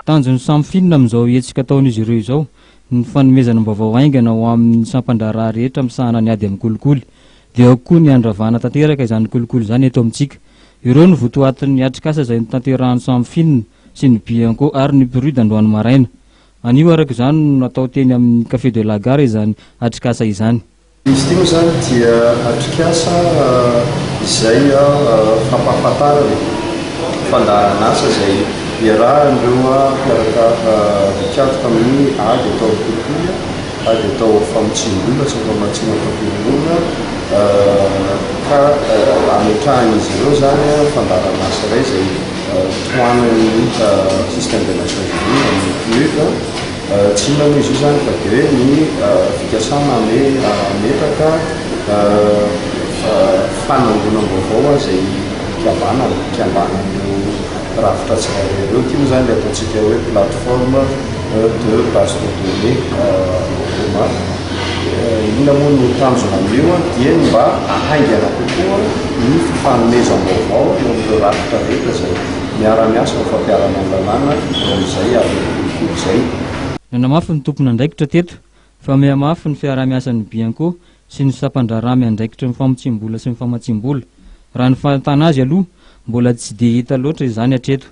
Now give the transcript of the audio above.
Tanjon'ny Samifin amin'izao hetsika ataon'izy ireo izao ny fanomezana vaovao haingana ho amin'ny sampan-draharaha rehetra misahana ny ady amin'ny kolikoly. Dia ao koa ny handravana tanteraka izany kolikoly izany eto amintsika. Ireo no votoatin'ny atrikasa izay notanterahan'ny Samifin sy ny Bianco ary ny Prud androany maraina. Anio araka izany no natao teny amin'ny Café de la Gare izany atrikasa izany. Izy ity moa izany dia atrikasa izay fampahafantarana fandaharan'asa izay iarahan'ireo mpiaraka mikatroka amin'ny ady atao amin'ny kolikoly, ady atao amin'ny famotsiam-bola sy ny famatsiana fampihorohoroana ka ametrahan'izy ireo izany fandaharan'asa iray izay tohanan'ny Système des Nations Unies amin'ny PNUD. Tsy inona moa izy io izany fa dia hoe ny fikasana hametraka fanangonam-baovao izay hikambanana, hikambanan'ireo rafitra tsirairay ireo. Ity moa izany ilay ataontsika hoe plateforme de base de données en commun. Inona moa no tanjona amin'io? Dia ny mba hahaingana kokoa ny fifanomezam-baovao eo amin'ireo rafitra rehetra izay miara-miasa ho fampiharana ny lalàna eo amin'izay ady kolikoly izay. Nanamafy ny tompon'andraikitra teto fa mihamafy ny fiaraha-miasan'ny Bianco sy ny sampan-draharaha miandraikitra ny famotsiam-bola sy ny famatsiam-bola. Raha ny fahitana azy aloha, mbola tsy dia hita loatra izany hatreto.